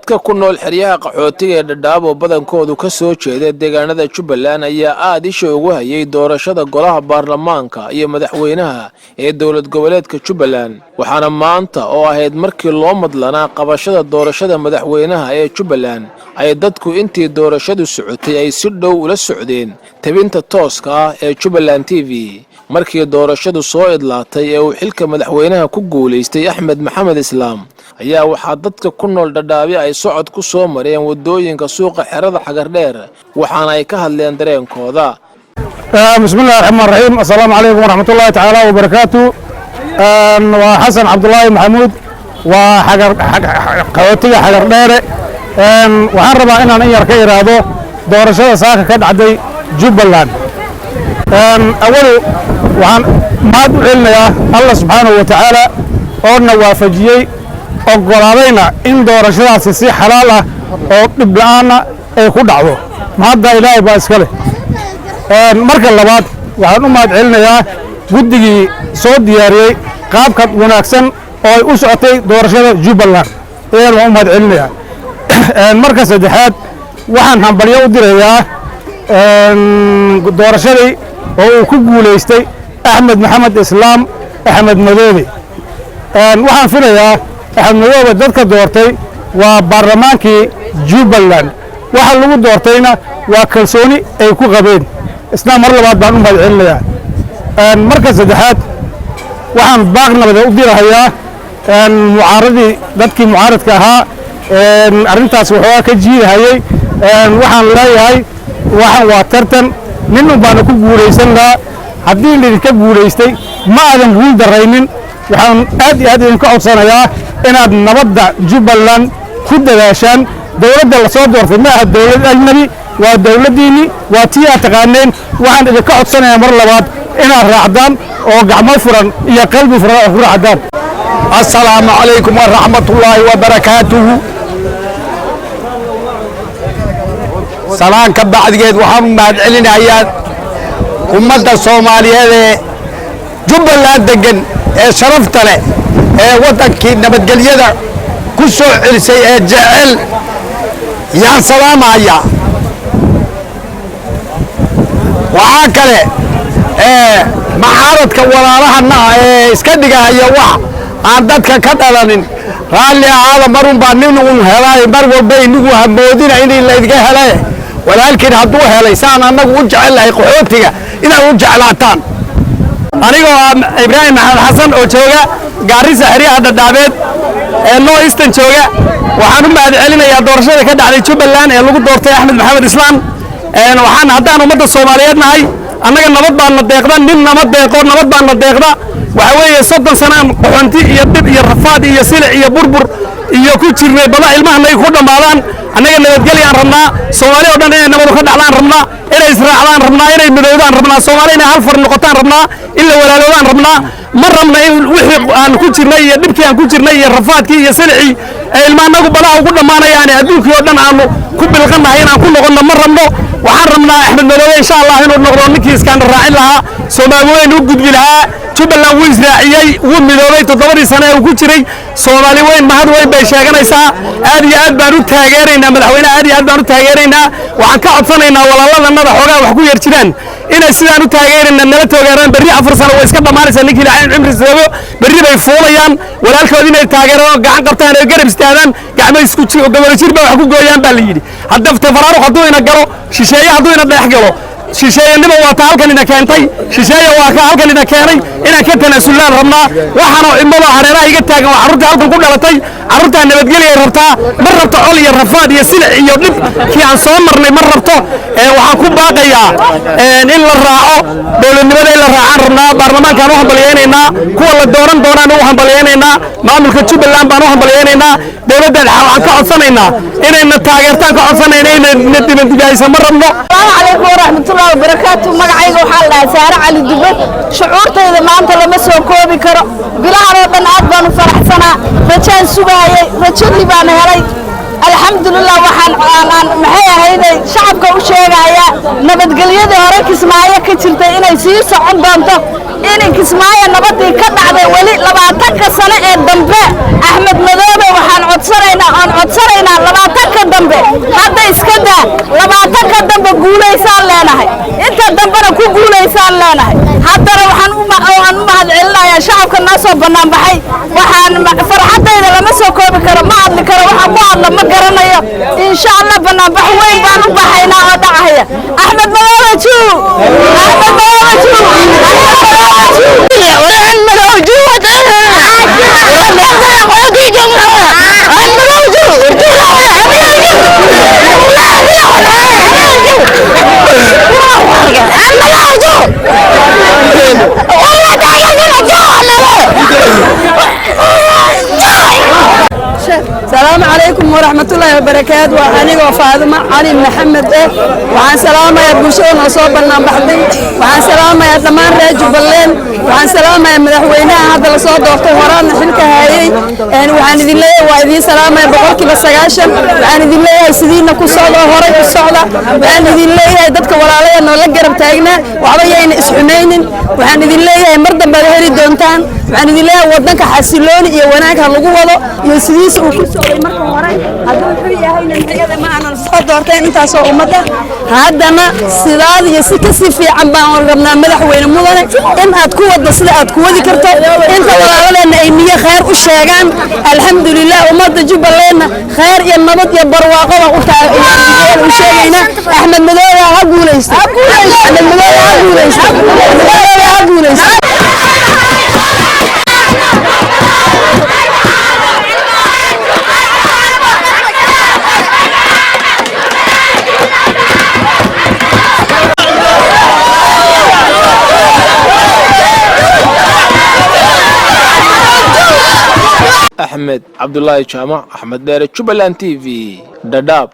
Dadka ku nool xeryaha qaxootiga ee Dhadhaab oo badankoodu ka soo jeeda deegaanada Jubbaland ayaa aad isha ugu hayay doorashada golaha baarlamaanka iyo madaxweynaha ee dowlad goboleedka Jubbaland. Waxaana maanta oo ahayd markii loo madlanaa qabashada doorashada madaxweynaha ee Jubbaland ay dadku intii doorashadu socotay ay si dhow ula socdeen tabinta tooska ah ee Jubbaland TV. Markii doorashadu soo idlaatay ee uu xilka madaxweynaha ku guulaystay Axmed Maxamed Islaam ayaa waxaa dadka ku nool Dhadhaabi ay socod ku soo mareen waddooyinka suuqa xerada Xagardheer, waxaana ay ka hadleen dareenkooda. بسم الله الرحمن الرحيم، السلام عليكم ورحمة الله تعالى وبركاته. Waa Xasan Cabdulaahi Maxamuud, waa qaxootiga Xagar Dheere. Waxaan rabaa inaan in yar ka iraahdo doorashada saaka ka dhacday Jubbaland. Awalu waxaan mahad u celinayaa Allah subxaanahu wa tacaala oo na waafajiyey, oggolaadayna in doorashadaasi si xalaal ah oo dhib la'aana ay ku dhacdo. Mahadda Ilaahay baa iska leh. Marka labaad, waxaan u mahad celinayaa guddigii soo diyaariyey qaabka wanaagsan oo ay u socotay doorashada Jubbaland, iyagana waan u mahad celinayaa. Marka saddexaad, waxaan hambalyo u dirayaa doorashadii oo uu ku guulaystay Axmed Maxamed Islaam, Axmed Madoobe. Waxaan filayaa Axmed Madoobe dadka doortay waa baarlamaankii Jubbaland, waxa lagu doortayna waa kalsooni ay ku qabeen. Isna mar labaad baan u mahad celinayaa. Marka saddexaad, waxaan baaq nabadeed u dirahayaa mucaaradii, dadkii mucaaradka ahaa arrintaas waxoogaa ka jiidahayey. Waxaan leeyahay, waxan waa tartan, nin un baana ku guulaysan lahaa. Haddii laydinka guulaystay, ma aadan guul darraynin. Waxaan aad iyo aad idinka codsanayaa inaad nabadda Jubbaland ku dadaashaan. Dowladda la soo doortay ma aha dowlad ajnabi, waa dowladdiinni, waa tii aad taqaaneen. Waxaan idinka codsanayaa mar labaad inaad raacdaan oo gacmo furan iyo qalbi furan oo ku raacdaan. السلام عليكم ورحمة الله وبركاته. Salaan ka bacdigeed, waxaan u mahad celinayaa ummadda Soomaaliyeed ee Jubbaland degan ee sharafta leh ee waddankii nabadgelyada ku soo celisay ee jecel yaan salaamaya. Waxaa kale ee mucaaradka walaalahana ah ee iska dhigahaya wax aan dadka ka dhalanin, raalli ahaada. Marun baa nin un helay, mar walba inagu hamoodina inay laydinka helay. Walaalkiin hadduu helay, saan annagu u jecel lahay qaxootiga inaad u jeclaataan. Anigoo ah Ibraahim Maxamed Xasan oo jooga Gaarisa, xeryaha Dhadhaabeed ee North Eastern jooga, waxaan u mahad celinayaa doorashada ka dhacday Jubbaland ee lagu doortay Axmed Maxamed Islaam. Waxaan haddaan ummadda Soomaaliyeed nahay, annaga nabad baana deeqda, nin nama deeqo, nabad baana deeqda. Waxa weeye, 30 sanaan qaxoonti iyo dhib iyo rafaad iyo silic iyo burbur iyo ku jirnay, bada ilmahanaga ku dhammaadaan. Annaga nabadgelyaan rabnaa, Soomaali oo dhan inay nabadu ka dhacdaan rabnaa, inay israacdaan rabnaa, inay midoodaan rabnaa, Soomaali inay hal far noqotaan rabnaa, in la walaaloodaan rabnaa. Ma rabna in wixii aan ku jirnay iyo dhibkii aan ku jirnay iyo rafaadkii iyo silicii ee ilmaanagu badaha ugu dhammaanayaan, adduunkii oo dhan aanu ku bilqannahay, inaan ku noqonno ma rabno. Waxaan rabnaa Axmed Madoobe, insha Allah, inuu noqdo ninkii iskaana raacin lahaa, Soomaali weyn u gudbi lahaa. Jubbaland wuu israaciyey, wuu midoobay 7dii sane ee uu ku jiray. Soomaali weyn mahad weyn bay sheeganaysaa. Aad iyo aad baan u taageeraynaa madaxweynaha, aad iyo aad baan u taageeraynaa. Waxaan ka codsanaynaa walaaladannada xoogaa wax ku yar jiraan inay sidaan u taageerayna nala toogeeraan. Berri 4 sano way iska dhammaanaysaa, ninkii Ilaahay cimri sababo berri bay fuulayaan. Walaalkood inay taageeraan oo gacan qabtaan oo garab istaagaan. Gacmo isku gobolo jir baa wax ku gooyaan baa la yidhi. Hadda tafaraaruq hadduu ina galo, shisheeye hadduu ina dhex galo, shisheeyanimo waa ta halkan ina keentay, shisheeye waa ka halkan ina keenay. Inaan ka tanaasullaan rabnaa. Waxaanoo imado hareeraha iga taagan waa carruurta halkan ku dhalatay. Carruurtaa nabadgelyay rabtaa, ma rabto col iyo rafaad iyo silic iyo dhib kii aan soo marnay ma rabto. Waxaan ku baaqayaa in la raaco dowladnimada, in la raacaan rabnaa. Baarlamaankaan u hambalyaynaynaa, kuwa la dooran doonaan u hambalyaynaynaa, maamulka Jubbaland baan u hambalyaynaynaa. Dowladda waxaan ka codsanaynaa inayna taageertaan, ka codsanayna inayna dibandibahaysa ma rabno. Asalaamu calaykum waraxmatullahi wabarakaatu. Magacayga waxaa la dhahaa Saare Cali Dube. Shucuurtayda maanta lama soo koobi karo. Bilahan oo dhan aad baan u faraxsanaa, rajaan sugaayay, rajadii baan helay, alxamdulilah. Waxaan aan maxay ahayday shacabka u sheegayaa nabadgelyadii hore Kismaayo ka jirtay inay sii socon doonto, in Kismaayo nabadii ka dhacday weli 20ka sano ee dambe. Axmed Madoobe waxaan codsanaynaa oon codsanaynaa 20 soo bannaan baxay. Waxaan farxaddayda lama soo koobi karo, ma hadli karo, waxaan ku hadla ma garanayo. Insha Allah bannaanbax weyn baan u baxaynaa oo dhacaya. Axmed Madoobe juu, Axmed Madoobe juu, Axmed Madoobe juu. Salaamu calaykum waraxmatullaahi wabarakaatu. Waa anigoo Faadimo Cali Maxamed eh. Waxaan salaamayaa bulshada noo soo bannaan baxday. Waxaan salaamayaa dhammaan reer Jubbaland. Waxaan salaamayaa madaxweynaha hadda lasoo doortay, horaadna xilka hayay. Waxaan idin leeyahay, waa idiin salaamaya 90%. Waxaan idin leeyahay, sidiina ku socda, horay u socda. Waxaan idin leeyahay, dadka walaalaya noola garab taagnaa, waxba yayna isxumaynin. Waxaan idin leeyahay, mar dambaad heli doontaan. Waxaan idin leeyahay, wadanka xasilooni iyo wanaag ha lagu wado iyo sidiisa uu ku socday marka hore. Hadduu wuxuu yahayna miciyada ma aanan soo doorteen intaasoo ummadda. Haddana sidaad iyo si kasii fiican baan rabnaa, madaxweyne mudane, in aad ku waddo sida aad ku wadi karto, inta walaaladeenna ay niyo khayr u sheegaan. Alxamdulilah, ummadda Jubbalandna khayr iyo nabad iyo barwaaqo baan u tahay u sheegaynaa. Axmed Madoobe ha guulaysto, Axmed Madoobe ha guulaysto, Axmed Madoobe ha guulaysto. Axmed Cabdulaahi Jaamac, Axmed Dheere, Jubbaland TV, Dhadhaab.